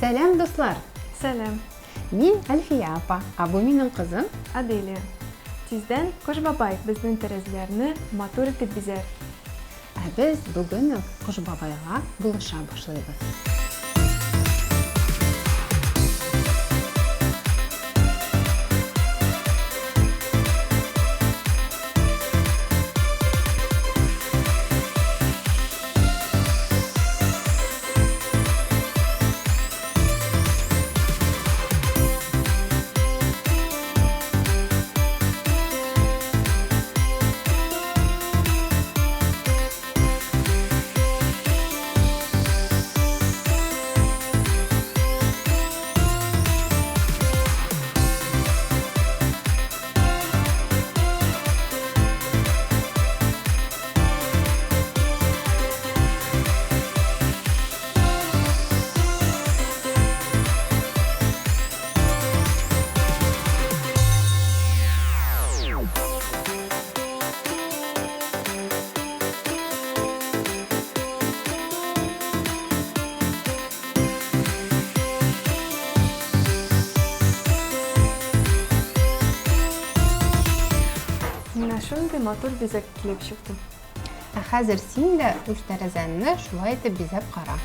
Сәлам, дуслар! Сәлам! Мин Әлфия апа, ә бу минем кызым Аделия. Тиздән Кош бабай безнең тәрәзәләрне матур итеп бизәр. Ә без бүген үк Кош бабайга булыша башлыйбыз. Менә шундый матур бизәк килеп чыкты. Ә хәзер син дә үз тәрәзәңне шулай итеп бизәп кара.